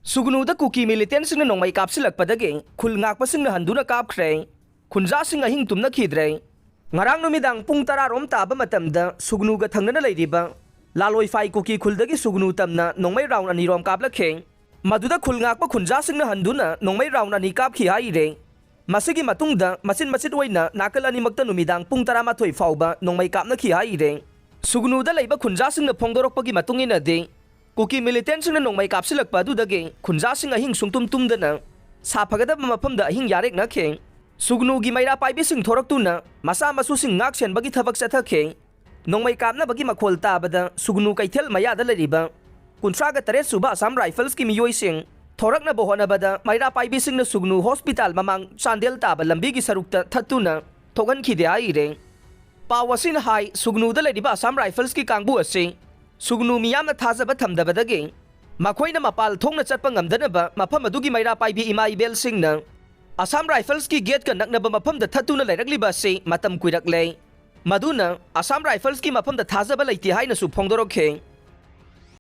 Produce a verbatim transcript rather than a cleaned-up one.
ꯁꯨꯒꯅꯨꯗ ꯀꯨꯀꯤ ꯃꯤꯂꯤꯇꯦꯟꯁꯤꯡꯅ ꯅꯣꯡꯃꯩ ꯀꯥꯞꯁꯤꯜꯂꯛꯄꯗꯒꯤ ꯈꯨꯜ ꯉꯥꯛꯄꯁꯤꯡꯅ ꯍꯟꯗꯨꯅ ꯀꯥꯞꯈ꯭ꯔꯦ꯫ ꯈꯨꯟꯖꯥꯁꯤꯡ ꯑꯍꯤꯡ ꯇꯨꯝꯅꯈꯤꯗ꯭ꯔꯦ꯫ ꯉꯔꯥꯡ ꯅꯨꯃꯤꯗꯥꯡ ꯄꯨꯡ ꯇꯔꯥ ꯔꯣꯝ ꯇꯥꯕ ꯃꯇꯝꯗ ꯁꯨꯒꯅꯨꯒ ꯊꯪꯅꯅ ꯂꯩꯔꯤꯕ ꯂꯥꯂꯣꯏꯐꯥꯏ ꯀꯨꯀꯤ ꯈꯨꯜꯗꯒꯤ ꯁꯨꯒꯅꯨ ꯇꯝꯅ ꯅꯣꯡꯃꯩ ꯔꯥꯎꯟ ꯑꯅꯤꯔꯣꯝ ꯀꯥꯞꯂꯛꯈꯤ꯫ ꯃꯗꯨꯗ ꯈꯨꯜ ꯉꯥꯛꯄ ꯈꯨꯟꯖꯥꯁꯤꯡꯅ ꯍꯟꯗꯨꯅ ꯅꯣꯡꯃꯩ ꯔꯥꯎꯟ ꯑꯅꯤ ꯀꯥꯞꯈꯤ ꯍꯥꯏꯔꯦ꯫ ꯃꯁꯤꯒꯤ ꯃꯇꯨꯡꯗ ꯃꯆꯤꯟ ꯃꯆꯤꯠ ꯑꯣꯏꯅ ꯅꯥꯀꯜ ꯑꯅꯤꯃꯛꯇ ꯅꯨꯃꯤꯗꯥꯡ ꯄꯨꯡ ꯇꯔꯥꯃꯥꯊꯣꯏ ꯐꯥꯎꯕ ꯅꯣꯡꯃꯩ ꯀꯥꯞꯅꯈꯤ ꯍꯥꯏꯔꯦ꯫ ꯁꯨꯒꯅꯨꯗ ꯂꯩꯕ ꯈꯨꯟꯖꯥꯁꯤꯡꯅ ꯐꯣꯡꯗꯣꯔꯛꯄꯒꯤ ꯃꯇꯨꯡ ꯏꯟꯅꯗꯤ, ꯀꯨꯀꯤ ꯃꯤꯂꯤꯇꯦꯟꯁꯤꯡꯅ ꯅꯣꯡꯃꯩ ꯀꯥꯞꯁꯤꯜꯂꯛꯄ ꯑꯗꯨꯗꯒꯤ ꯈꯨꯟꯖꯥꯁꯤꯡ ꯑꯍꯤꯡ ꯁꯨꯡꯇꯨꯝ ꯇꯨꯝꯗꯅ ꯁꯥꯐꯒꯗꯕ ꯃꯐꯝꯗ ꯑꯍꯤꯡ ꯌꯥꯔꯦꯛꯅꯈꯤ꯫ ꯁꯨꯒꯅꯨꯒꯤ ꯃꯩꯔꯥ ꯄꯥꯏꯕꯤꯁꯤꯡ ꯊꯣꯔꯛꯇꯨꯅ ꯃꯆꯥ ꯃꯁꯨꯁꯤꯡ ꯉꯥꯛ ꯁꯦꯟꯕꯒꯤ ꯊꯕꯛ ꯆꯠꯊꯈꯤ꯫ ꯅꯣꯡꯃꯩ ꯀꯥꯞꯅꯕꯒꯤ ꯃꯈꯣꯜ ꯇꯥꯕꯗ ꯁꯨꯒꯅꯨ ꯀꯩꯊꯦꯜ ꯃꯌꯥꯗ ꯂꯩꯔꯤꯕ ꯀꯨꯟꯊ꯭ꯔꯥꯒ ꯇꯔꯦꯠ ꯁꯨꯕ ꯑꯁꯥꯝ ꯔꯥꯏꯐꯜꯁꯀꯤ ꯃꯤꯑꯣꯏꯁꯤꯡ ꯊꯣꯔꯛꯅꯕ ꯍꯣꯠꯅꯕꯗ ꯃꯩꯔꯥ ꯄꯥꯏꯕꯤꯁꯤꯡꯅ ꯁꯨꯒꯅꯨ ꯍꯣꯁꯄꯤꯇꯥꯜ ꯃꯃꯥꯡ ꯆꯥꯟꯗꯦꯜ ꯇꯥꯕ ꯂꯝꯕꯤꯒꯤ ꯁꯔꯨꯛꯇ ꯊꯠꯇꯨꯅ ꯊꯣꯛꯍꯟꯈꯤꯗꯦ ꯍꯥꯏꯔꯦ꯫ ꯄꯥꯎ ꯑꯁꯤꯅ ꯍꯥꯏ, ꯁꯨꯒꯅꯨꯗ ꯂꯩꯔꯤꯕ ꯑꯁꯥꯝ ꯔꯥꯏꯐꯜꯁꯀꯤ ꯀꯥꯡꯕꯨ ꯑꯁꯤ ꯁꯨꯒꯅꯨ ꯃꯤꯌꯥꯝꯅ ꯊꯥꯖꯕ ꯊꯝꯗꯕꯗꯒꯤ ꯃꯈꯣꯏꯅ ꯃꯄꯥꯜ ꯊꯣꯡꯅ ꯆꯠꯄ ꯉꯝꯗꯅꯕ ꯃꯐꯝ ꯑꯗꯨꯒꯤ ꯃꯩꯔꯥ ꯄꯥꯏꯕꯤ ꯏꯃꯥ ꯏꯕꯦꯜꯁꯤꯡꯅ ꯑꯁꯥꯝ ꯔꯥꯏꯐꯜꯁꯀꯤ ꯒꯦꯠꯀ ꯅꯛꯅꯕ ꯃꯐꯝꯗ ꯊꯠꯇꯨꯅ ꯂꯩꯔꯛꯂꯤꯕ ꯑꯁꯤ ꯃꯇꯝ ꯀꯨꯏꯔꯛꯂꯦ꯫ ꯃꯗꯨꯅ ꯑꯁꯥꯝ ꯔꯥꯏꯐꯜꯁꯀꯤ ꯃꯐꯝꯗ ꯊꯥꯖꯕ ꯂꯩꯇꯦ ꯍꯥꯏꯅꯁꯨ ꯐꯣꯡꯗꯣꯔꯛꯈꯤ꯫